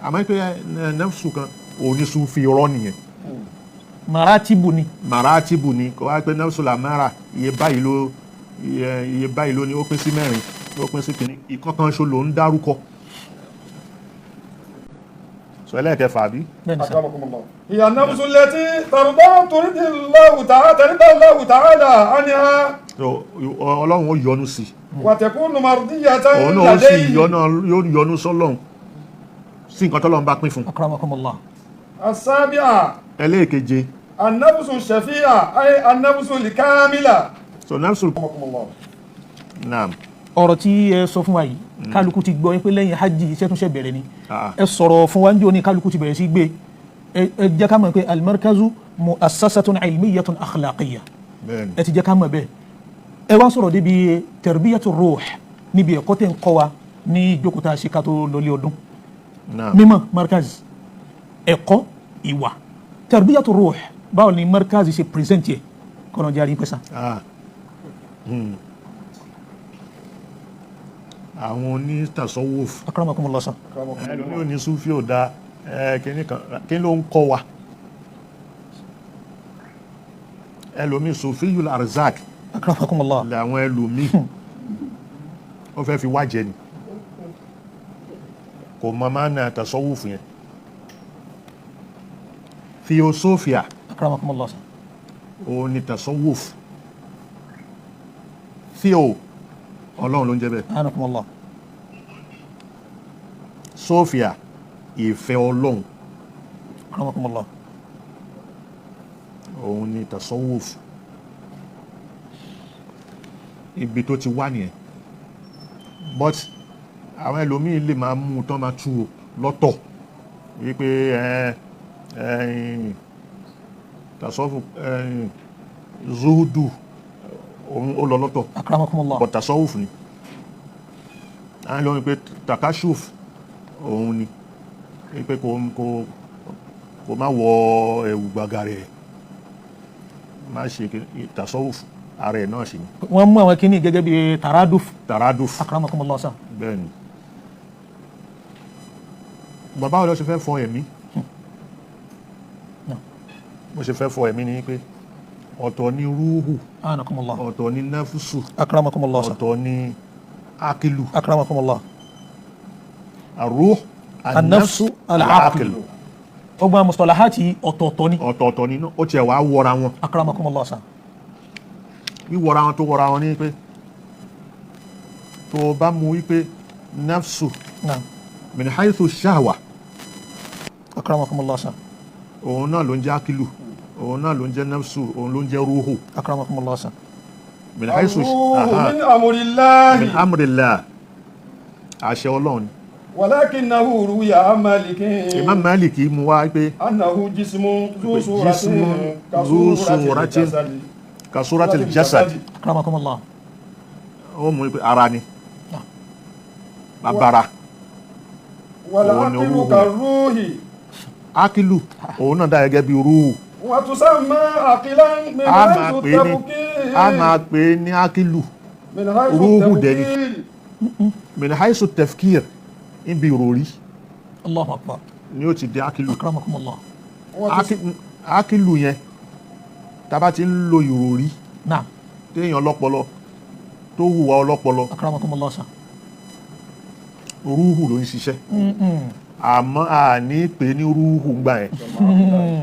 Àmọ́ pé nafsu kan onísúfì rọ́ nìyẹn. Maratibu ni. Maratibu ni. Kò wá pé nafsu lamara, iye báyìí ló, iye báyìí ló ní, ó pín sí mẹ́rin, ó pín sí kìíní, ìkankan ṣo ló ń dárúkọ sọ. Ẹlẹ́ẹ̀kẹfà bí. Bẹ́ẹ̀ni sà. أكرمكم الله. هي النفس التي ترضى ترضي الله تعالى ترضى الله تعالى عنها. So, Ọlọ́run ó yọ́nú sí i. وتكون مرضية Òun náà ó sì لديه. yọ́nú, yóò yọ́nú sọ́lọ́run sí nǹkan tọ́lọ́run bá pín fún un. Akramakumullah. السابعة: Ẹlẹ́ẹ̀keje: النفس الشفيعة، أي النفس الكاملة. So nafsu أكرمكم الله. Naam. Ọ̀rọ̀ tí ẹ sọ fún wa yìí, kálukú ti gbọ́ pé lẹ́yìn hajj, iṣẹ́ tún ṣe bẹ̀rẹ̀ ni. Ah. Ẹ sọ̀rọ̀ fún wa ń jò ní, kálukú ti bẹ̀rẹ̀ sí gbé. Ẹ jẹ́ ká mọ̀ pé almarkazu muassasatun ilmiyatun akhlaqiyya. Bẹ́ẹ̀ni. Ẹ ti jẹ́ ká mọ̀ bẹ́ẹ̀. Ẹ wá sọ̀rọ̀ débi tarbiyatu ruh níbi ẹ̀kọ́ tẹ̀ ń kọ́ wa ní ìjókòó tá a ṣe ká tó lọlé ọdún. Naam. Mímọ̀ markaz, ẹ̀kọ́ ìwà, tarbiyatu ruh, báwo ni markaz ṣe present yẹ kọ́nà jáde pẹ́sà? Ah. Àwọn onítàsọ́wọ́fù. Akramakumullah sa. Ẹlòmíì ò ní súfì ò da ẹ kíní kan, kí ló ń kọ́ wa? Ẹlòmíì, sufiyul arzak. Akramakumullah. Làwọn ẹlòmíì ó fẹ́ fi wájẹ ni, kò mọ máa na tasọ́wọ́fù yẹn, theosophia. Akramakumullah sa. Òun ni tasọ́wọ́fù. Theo, Ọlọ́run ló ń jẹ́ bẹ́ẹ̀. Akramakumullah. Sophia, ìfẹ́ Ọlọ́run. Akramakumullah. Òun ni tasọ́wọ́fù, ibi tó ti wá nìyẹn. But àwọn ẹlòmíì lè máa mú un tán, máa tú o lọ́tọ̀ wípé ẹ ẹ tasọ́wọ́fù ẹ zuhudu, òun ó lọ lọ́tọ̀. Akramakumullah. But tasọ́wọ́fù ni. Àwọn ẹlòmíì pé takashuf, òun ni wípé kò má wọ ẹ̀wù gbàgàrẹ̀, má ṣe tasọ́wọ́fù, ara ẹ̀ náà sì ni. Wọ́n mú àwọn kíní gẹ́gẹ́ bí taraduf. Taraduf. Akramakumullah sa. Bẹ́ẹ̀ ni. Bàbá wo ló ṣe fẹ́ fọ ẹ̀mí? No. Bó ṣe fẹ́ fọ ẹ̀mí ni pé ọ̀tọ̀ ni rúhù, Anakumullah. ọ̀tọ̀ ni náfúsù, Akramakumullah sa. ọ̀tọ̀ ni akilu. Akramakumullah. Àrúh, an-nafsu, al-aql. Ọgbọ́n mustalahati ọ̀tọ̀ọ̀tọ̀ ni. Ọ̀tọ̀ọ̀tọ̀ ni. Ó tiẹ̀ wá wọra wọn. Akramakumullah sa. Wíwọra wọn tó wọra wọn ni pé tó o bá mú wípé nafsu Naam. min haythu shahwa, Akramakumullah sa. òun náà ló ń jẹ́ akilu, òun náà ló ń jẹ́ nafsu, òun ló ń jẹ́ rúhù. Akramakumullah sa. Min haythu الروح aha. من أمر الله. Min amrillah, àṣẹ Ọlọ́run ni. ولكنه روي عن مالك Imam Maliki mú wá pé أنه جسم ذو صورة جسم ذو كصورة صورة الجسد. kasuratil jasad. Akramakumullah. Ó mú pé ara ni. Naam. Abara òun ni والعقل rúhù. كالروح. Akilu, òun náà dá gẹ́gẹ́ bí rúhù. وتسمى عقلا من A máa حيث pè é ní التفكير. A máa pè é ní akilu. من حيث rúhù dẹ̀ ni. التفكير. Min haythu tafkir, níbi ìròrí Allahu akbar. ni ó ti di akilu. Akramakumullah. Akilu yẹn, tá a bá ti ń lo ìròrí, Naam. téèyàn ọlọ́pọlọ tó hùwà ọlọ́pọlọ, Akramakumullah sa. rúhù ló ń ṣiṣẹ́, àmọ́ a ní pè ní rúhù gbà yẹn,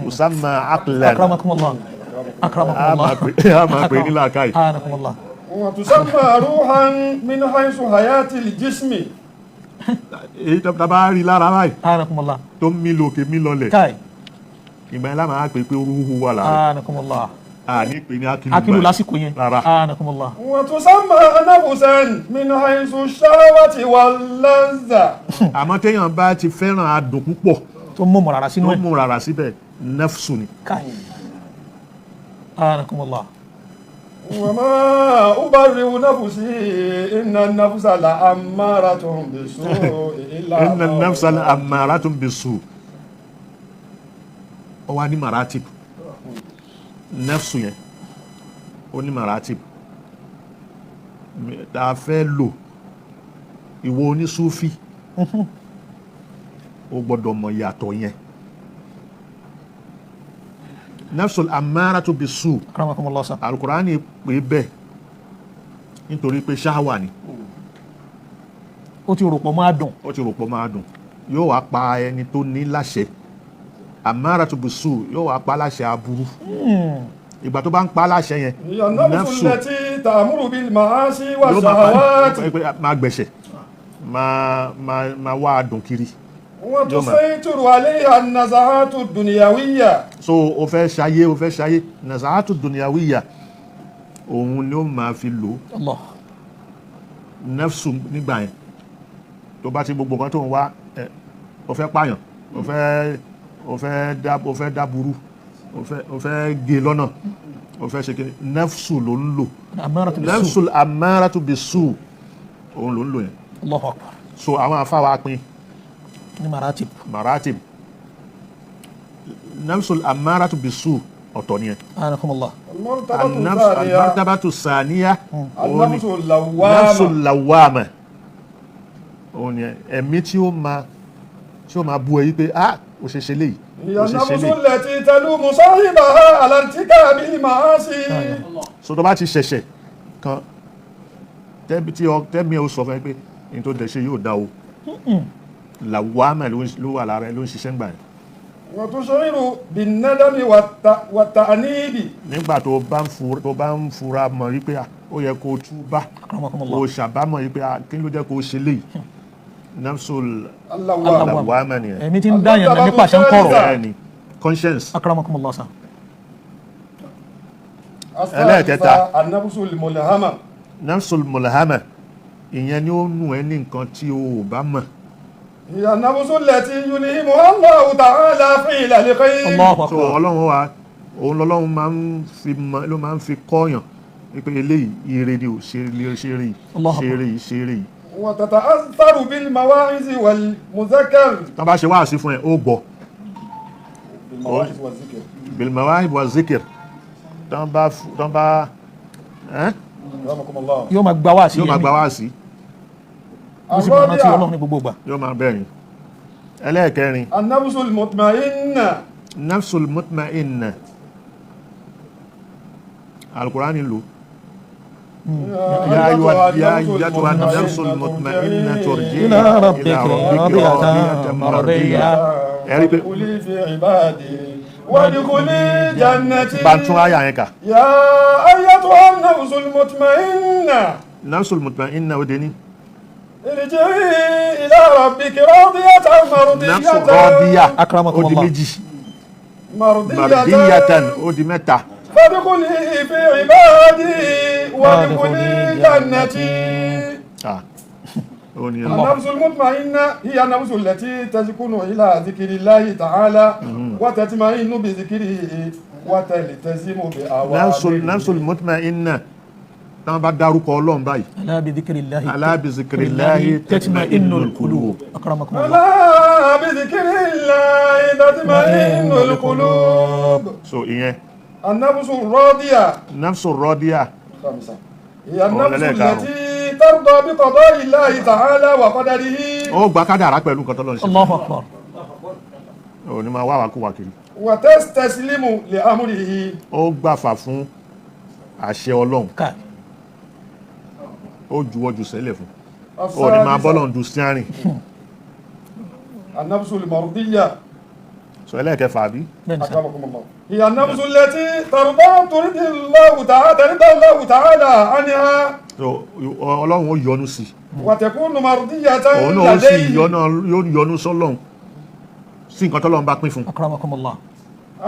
usamma aqlan. Akramakumullah. A Akramakumullah. máa pè ní làákàyè. Akramakumullah. وتسمى روحا من حيث حياة الجسم. Èyí tá a bá rí lára báyìí Akramakumullah. tó ń mí lòkè, mí lọlẹ̀, Kai. ìgbà yẹn la máa pè pé rúhù wà lára. Akramakumullah. A ní pè ní akilu Akilu gbà yẹn. lásìkò yẹn. Rárá. Akramakumullah. وتسمى نفسا من حيث الشهوة واللذة. Àmọ́ téèyàn bá ti fẹ́ràn adùn púpọ̀, Tó mú mọ̀ràrà sínú tó ẹ̀. mú rárá síbẹ̀, nafsu ni. Kai. Akramakumullah. وما أبرئ نفسي إن النفس لأمارة بالسوء إلا inna ما nafsa la ammaratun bisu. Ó wá ní maratib. Nafsu yẹn ó ní maratib tá a fẹ́ lò. Ìwọ onísúfì, O gbọ́dọ̀ mọ̀ ìyàtọ̀ yẹn. Nafsul amaratu bisu, Akramakumullah sir. alukurani pè bẹ́ẹ̀ nítorí pé ṣáwà ni. Ó ti rò pọ̀ máa dùn. Ó ti rò pọ̀ máa dùn, yóò wá pa ẹni tó ní láṣẹ. Amaratu bisu yóò wá pa láṣẹ aburú. Ìgbà tó bá ń pa láṣẹ yẹn, هي النفس nafsu التي تأمر بالمعاصي yóò máa pa والشهوات pé máa gbẹ̀ṣẹ̀, máa wá adùn kiri. وتسيطر عليها النزعات الدنيوية. So o fẹ́ ṣayé, o fẹ́ ṣayé, nazaatu dunyawiya, òun ni ó máa fi lò. Allah. Nafsu nígbà yẹn, tó bá ti gbogbo nǹkan tó ń wá ẹ, o fẹ́ pààyàn, o fẹ́ dáburú, o fẹ́ gé lọ́nà, o fẹ́ ṣe kíni, nafsu ló ń lò. Amaratu bisu. Nafsu amaratu bisu, òun ló ń lò yẹn. Allahu akbar. So àwọn afáwa pín Ní maratib. Maratib. Nafsu amaratu bisu ọ̀tọ̀ ni ẹ. Anakumullah. المرتبة النفس الثانية المرتبة الثانية. النفس nafsu اللوامة. lawama, òun ni ẹ̀mí tí ó máa bú ẹ yí pé ah, o ṣe ṣe léyìí, هي o ṣe ṣe النفس léyìí. التي تلوم صاحبها على ارتكاب المعاصي. So tó bá ti ṣẹ̀ṣẹ̀ kan, tẹ́mi tí ọ tẹ́mi ẹ ó sọ fún ẹ pé ní tó dẹ̀ ṣe yóò dá o. Lawama ló wà lára ẹ, ló ń ṣiṣẹ́ ńgbà yẹn. وتشعر بالندم والتأنيب. Nígbà tó bá ń fura mọ̀ wípé ah, ó yẹ kó o túbá, Akramakumullah. kó o ṣàbámọ̀ wípé ah, kí ló jẹ́ kó o ṣe léyìí, nafsul اللوامة. lawama nìyẹn. Ẹ̀mí tí ń dáyàn náà nípa àṣẹ ń kọ̀rọ̀. Bẹ́ẹ̀ ni, conscience. Akramakumullah sir. ẹlẹ́ẹ̀kẹta. الثالثة النفس الملهمة. Nafsul mulhama, ìyẹn ni ó nù ẹ́ ní nǹkan tí o ò bá mọ̀. هي النفس التي يلهمها الله تعالى فعل الخير. Allahu So akbar. ọlọ́run wa, òun lọ́lọ́run máa ń fi mọ, ló máa ń fi kọ́yàn wípé eléyìí ire ni ò ṣe lè ṣe rí, Allahu ṣe akbar. rí, ṣe rí. وتتأثر بالمواعظ والمذكر. Tán bá ṣe wáàsí fún ẹ, ó gbọ́. بالمواعظ والذكر. Bilmawahib wa zikir, tán bá ẹ́n? رحمكم الله. Yóò máa gba wá sí Yóò máa ẹ̀mí. gba wáàsí. Ó sì máa rántí الرابعة Ọlọ́run ní gbogbo ìgbà. Yóò máa bẹ̀rẹ̀. Ẹlẹ́ẹ̀kẹrin. النفس المطمئنة. Nafsul mutma'inna, alukurani lò. يا أيها يا أيتها النفس المطمئنة ارجعي إلى ربك إلى ربك راضية راضية مرضية. مرضية. Ẹ rí i pé وادخلي في عبادي وادخلي جنتي. Bá ń tún àyà yẹn kà. يا أيتها النفس المطمئنة. Nafsul mutma'inna, ó dé ní ارجعي إلى ربك راضية مرضية. Nafsu radiya, ó di Akramakumullah. méjì. مرضية. Mardiyatan, ó di mẹ́ta. فادخلي في عبادي وادخلي جنتي. Ah, ó ní ẹ. النفس المطمئنة هي النفس التي تسكن إلى ذكر الله تعالى وتطمئن بذكره وتلتزم بأوامره. Nafsul mutma'inna, táwọn bá dárúkọ Ọlọ́run báyìí. Ala bi dhikrillahi. Ala bi dhikrillahi tatma'innul qulub. Akramakumullah. ألا بذكر الله تطمئن القلوب. So ìyẹn. النفس الراضية. Nafsul radiya. خمسة، هي النفس لا، التي ترضى بقضاء الله تعالى وقدره. Ó gba kádàrá pẹ̀lú nǹkan tọ́lọ́run ṣe. Allahu akbar. Ò ní máa wá wá kú wá kiri. وتستسلم لأمره. Ó gbàfà fún àṣẹ Ọlọ́run. Ká. Ó juwọ́ ju sẹ́lẹ̀ fún, ó ní máa bọ́lọ̀ du steering. النفس المرضية. Sọ ẹlẹ́ẹ̀kẹfà àbí? Bẹ́ẹ̀ni sir. أكرمكم الله، هي النفس التي ترضى ترضي الله تعالى ترضى الله تعالى عنها. So Ọlọ́run ó yọ́nú sí i. وتكون مرضية Òun náà ó sì لديه. yọ́nú, yóò yọ́nú sọ́lọ́run sí nǹkan tọ́lọ́run bá pín fún. Akramakumullah.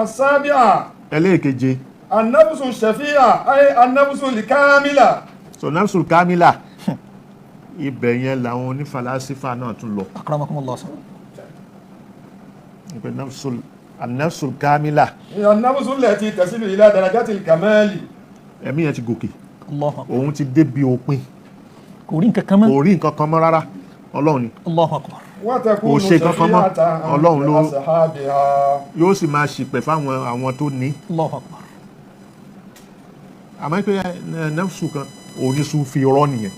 السابعة. Ẹlẹ́ẹ̀keje. النفس الشفيعة، أي النفس الكاملة. So nafsul kamila, ibẹ̀ yẹn làwọn onífàlásífà náà tún lọ. Akramakumullah sir. Pé nafsul kamila. هي النفس التي تصل إلى درجات الكمال. Ẹ̀mí yẹn ti gòkè. Allahu akbar. Òun ti débi òpin. Kò rí nǹkan kan mọ́. Kò rí nǹkan kan mọ́ rárá, Ọlọ́run ni. Allahu akbar. وتكون Kò ṣe kankan mọ́. شفيعة Ọlọ́run لأصحابها. Yóò sì máa ṣìpẹ̀ fáwọn àwọn tó ní. Allahu akbar. Àmọ́ pé nafsu kan onísùfì rọ́ nìyẹn.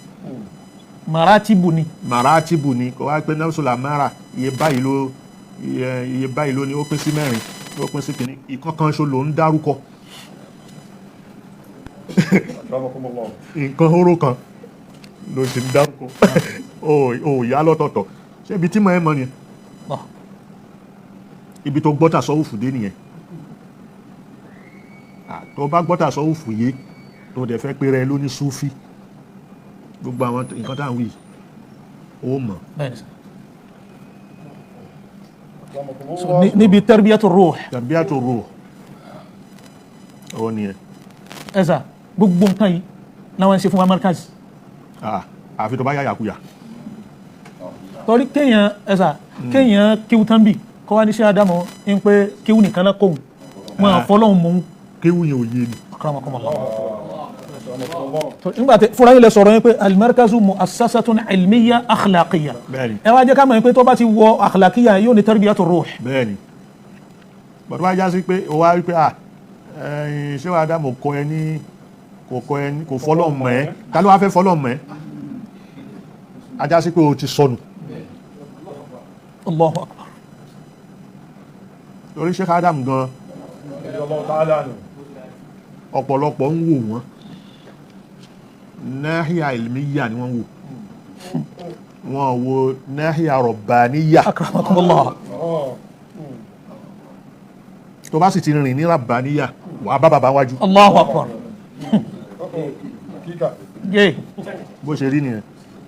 Maratibu ni. Màrátìbù ni, kò wá pé nafsu làmárà iye báyìí ló iye báyìí lónìí, ó pín sí mẹ́rin, ó pín sí kìíní, ìkan kan ṣo ló ń dárúkọ. Akramakumullah. Nǹkan hóró kan ló sì ń dárúkọ, ó yá lọ́tọ̀ọ̀tọ̀. Ṣé ibi tí mo ẹ mọ nìyẹn? Allah. Ibi tó gbọ́tà sọ́wọ́fù dé nìyẹn. Tó bá gbọ́tà sọ́wọ́fù yé, tó dẹ̀ fẹ́ pé rẹ ló ní súfì, gbogbo àwọn nǹkan tá à ń wí ó mọ̀. Bẹ́ẹ̀ni sà. Akramakumullah. So, níbi tarbiyatu ruh. Tàbí àtò rò ó nìyẹn. Ẹ sà, gbogbo nǹkan yìí làwọn ń ṣe fún wa markaz. Àfi tó bá yà yàkuyà. Torí kéèyàn, ẹ sà, kéèyàn kíw tán bì kọ́ wá ní ṣé Ádámù ń pé kíw nìkan náà kóhun wọn àfọlọ́hún mú un. Kéwù yẹn ò yé ni. Akramakumullah. Nígbà tí fúnra yín lè sọ̀rọ̀ yín pé almarkazu muassasatun ilmiya akhlaqiyya. Bẹ́ẹ̀ni. Ẹ wá jẹ́ ká mọ̀ yín pé tó bá ti wọ akhlaqiyya yóò ní tarbiyatu ruh. Bẹ́ẹ̀ni, bọ̀dọ̀ wá já sí pé ó wá rí pé ẹ̀yin ṣé wàá Ádámù kọ ẹ ní kò kọ ẹ ní kò fọlọ́ mọ́ ẹ, ta ló wá fẹ́ fọlọ́ mọ́ ẹ? A já sí pé o ti sọnù. Allahu akbar. Torí Sheikh Adam gan, Radiyallahu ta'ala anhu. ọ̀pọ̀lọpọ̀ ń wò wọ́n, náhíà ilmiya ni wọ́n wò, wọ́n wo náhíà rọ̀bàníyà. Akramakumullah. Tó bá sì ti rìn ní rọ̀bàníyà, wàá bá bàbá wájú. Allahu akbar. Kíkà. Yé. Bó ṣe rí nìyẹn.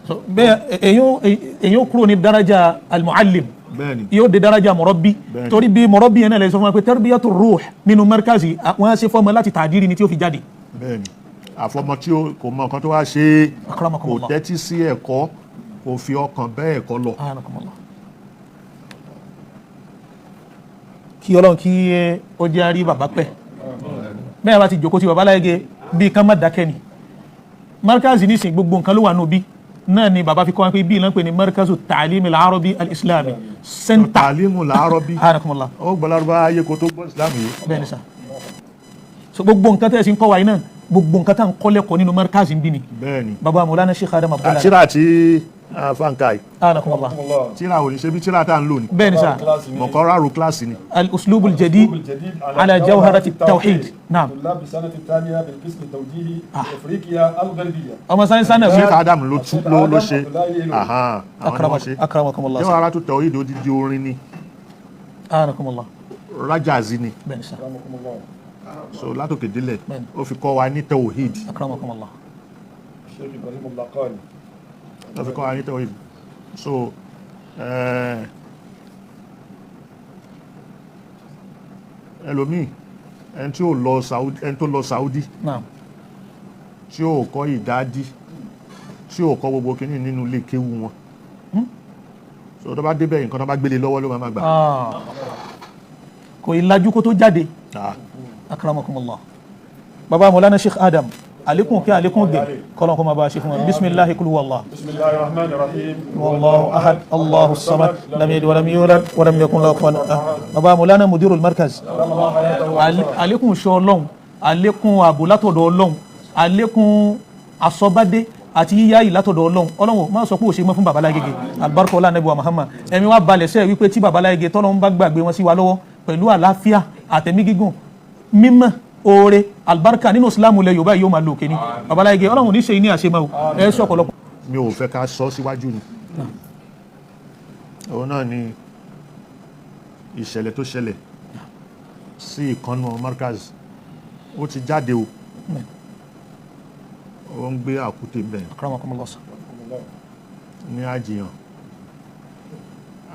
So, bẹ́ẹ̀ èyàn kúrò ní daraja almuallim, Bẹ́ẹ̀ni. yóò dé daraja murabbi. Bẹ́ẹ̀ni. Torí bí murabbi yẹn náà lè sọ fún wa pé tarbiyatu ruh nínú markazi, wọ́n á ṣe fọ́mọ láti tàdírí ni tí ó fi jáde. Bẹ́ẹ̀ni, àfọmọ tí ó kò mọ nǹkan tó wá ṣe é, kò Akramakumullah. tẹ́tí sí ẹ̀kọ́, kò fi ọkàn bẹ́ẹ̀ ẹ̀kọ́ lọ. Akramakumullah. Kí Ọlọ́run kí ó jẹ́ àrí bàbá pẹ́. Bẹ́ẹ̀ bá ti jòkó tí bàbá láyége bí kan má dákẹ́ ni. Markazi nísìn, gbogbo nǹkan ló wà nù bí náà ni bàbá fi kọ́ wa pé bí ìlànà pé ní markazu ta'lim al-arabi al-islami center. Tàlímù làárọ̀ bí Akramakumullah. ó gbọ́ lárúbá ayé kó tó gbọ́ ìsìlámù yìí. Bẹ́ẹ̀ ni sà. So gbogbo nǹkan tẹ́ ẹ sì ń kọ́ wa yìí náà, gbogbo nǹkan tá à ń kọ́ lẹ́kọ̀ọ́ nínú markazi ń bí ni. Bẹ́ẹ̀ni. Bàbá Mawlana Sheikh Adam Abdallah. Tíra tí fanka yìí, Akramakumullah. tíra ò ní ṣe bí tíra tá à ń lò ní. Bẹ́ẹ̀ ni sà. Mọ̀kọ́rárù kíláàsì ni. Al-uslub al-jadid ala jawharati at-tawhid. Naam. طلاب السنة الثانية بالقسم التوجيهي أفريقيا الغربية. Ọmọ sáyẹ́nsì náà. Sheikh Adam ló tú ló ṣe. Ahan, àwọn ni wọ́n ṣe. Akramakumullah. Jawharatu Tawhid odidi orin ni. Akramakumullah. Rájàzí ni. Bẹ́ẹ̀ ni sà. Akramakumullah. So látòkè délẹ̀, Bẹ́ẹ̀ni. ó fi kọ́ wa ní tawhid. Akramakumullah. Sheikh Ibrahim Al-Laqani. Ó fi kọ́ wa ní tawhid. So ẹlòmíì, ẹni tí ó lọ Saudi, ẹni tó lọ Saudi, Naam. tí ó kọ́ ìdádí, tí ó kọ́ gbogbo kínní nínú ilé kéwú wọn, so tó bá débẹ̀, nǹkan tó bá gbélé lọ́wọ́ ló máa gbà. Ah. Kò ì lajú kó tó jáde. Ah, Akramakumullah. Bàbá Mawlana Sheikh Adam, àlékún kí àlékún gẹ̀ kọ́lọ́n kó máa bá a ṣe fún wa. Bisimilahi kul huwa Allah. بسم الله الرحمن الرحيم. Wallahu ahad, Allahu samad, lam yalid walam yulad walam yakun lahu kufuwan ahad. Bàbá Mawlana Mudirul Markaz, àlékún ìṣọ́ Ọlọ́run, àlékún ààbò látọ̀dọ̀ Ọlọ́run, àlékún àsọbádé àti yíyá yìí látọ̀dọ̀ Ọlọ́run. Ọlọ́run má sọ pé ó ṣe mọ́ fún bàbá Lágége, àlùbáríkà ọlá Ànábì wa Muhammad. Ẹ̀mí wa balẹ̀ sẹ́ẹ̀ wípé tí bàbá Lágége tọ́lọ́run bá gbàgbé wọn sí wa lọ́wọ́ pẹ̀lú àlàáfíà àtẹ̀mí gígùn, mímọ́, oore, àlùbáríkà nínú Ìsìlámù ilẹ̀ Yorùbá yìí yóò máa lò òkè ni. Bàbá Lágége, Ọlọ́run ní ṣe ní àṣemọ́ o, ẹ ṣe ọ̀pọ̀lọpọ̀. Mi ò fẹ́ ká sọ síwájú ni. Òun náà ni ìṣẹ̀lẹ̀ tó ṣẹlẹ̀ sí ìkànnù Markaz. Ó ti jáde o, ó ń gbé àkútè ń bẹ̀ Akramakumullah. ní àjìyàn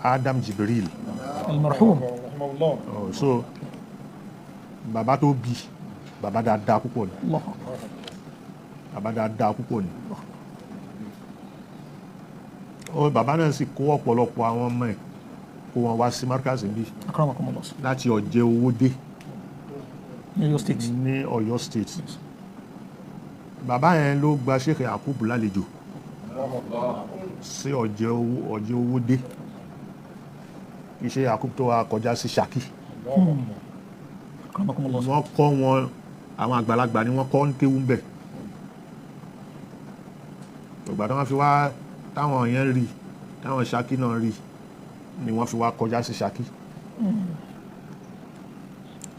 Adam Jibril. Almarhum. Rahimahullah. Oh, so bàbá tó bí bàbá dáadáa púpọ̀ ni. Allahu akbar. Bàbá dáadáa púpọ̀ ni. Ó bàbá náà sì kó ọ̀pọ̀lọpọ̀ àwọn ọmọ ẹ̀, kó wọn wá sí Markaz níbí Akramakumullah. láti Ọ̀jẹ̀ Owódé New York State. ní Ọ̀yọ́ State. Bàbá yẹn ló gba Sheikh Yakubu lálejò sí Ọ̀jẹ̀ Owódé, kì í ṣe Yakubu tó wá kọjá sí Ṣakí. Akramakumullah. Wọ́n kọ́ wọn, àwọn àgbàlagbà ni wọ́n kọ́ ń kéwú ń bẹ̀. Ìgbà tí wọ́n fi wá táwọn yẹn rí, táwọn Ṣakí náà rí. Ni wọ́n fi wá kọjá sí Ṣakí.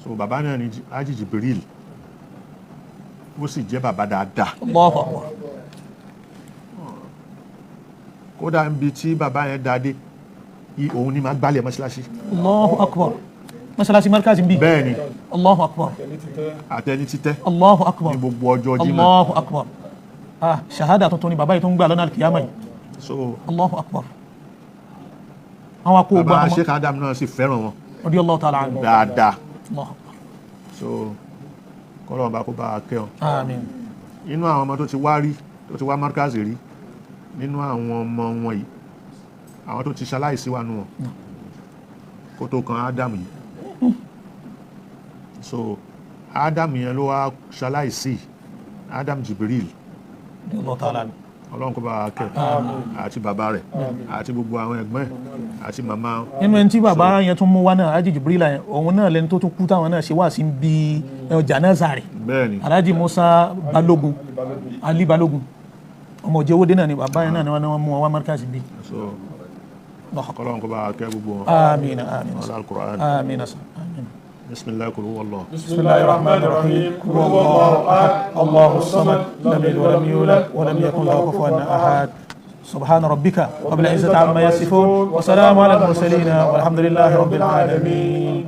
So bàbá náà ni Haji Jibril, ó sì jẹ́ bàbá dáadáa. Allahu akbar. Kódà níbi tí bàbá yẹn dáadé, òun ni máa gbálẹ̀ mọ́ṣáláṣí. Allahu akbar. Mọ́ṣáláṣí Markaz ń bí. Bẹ́ẹ̀ ni. Allahu akbar. Àtẹni títẹ́. Allahu akbar. Ní gbogbo ọjọ́ Jímọ̀. Allahu akbar. Ah, shahada tuntun ni bàbá yìí tó ń gbà lọ́nà alkiyama yìí. So Allahu akbar. Àwọn akó bàbá ogun Sheikh Adam náà sì fẹ́ràn wọn radiyallahu ta'ala anhu. dáadáa. Allahu akbar. So kọ́lọ́run bá kó bá a kẹ́ ọ. Àmín. Inú àwọn ọmọ tó ti wá rí, tó ti wá Markaz rí, nínú àwọn ọmọ wọn yìí, àwọn tó ti ṣaláìsí wà nù wọn kó tó kan Adam yìí. So Adam yẹn ló wá ṣaláìsí, Adam Jibril. Radiyallahu ta'ala anhu. Ọlọ́run kó bá a kẹ́, àti bàbá rẹ̀, àti gbogbo àwọn ẹ̀gbọ́n ẹ̀, àti màmá. Nínú ẹni tí bàbá yẹn tún mú wá náà, Haji Jibril yẹn, òun náà lẹni tó tún kú táwọn náà ṣe wá sí bí jánásà rẹ̀. Bẹ́ẹ̀ ni. Alhaji Musa Balógun, Ali Balógun, ọmọ òjò náà ni bàbá yẹn náà ni wọ́n mú wọn wá Markaz bí. So Ọlọ́run kó bá a kẹ́ gbogbo wọn. Àmín, àmín. Ọlá al-Qur'an. Àmín, àmín. Bismillah, kul huwa Allah. Bismillahir rahmanir rahim. Qul huwallahu ahad. Allahu samad. Lam yalid wa lam yulad wa lam yakun lahu kufuwan ahad. Subhana rabbika rabbil izzati amma yasifun wa salamun ala al-mursalin walhamdulillahi rabbil alamin.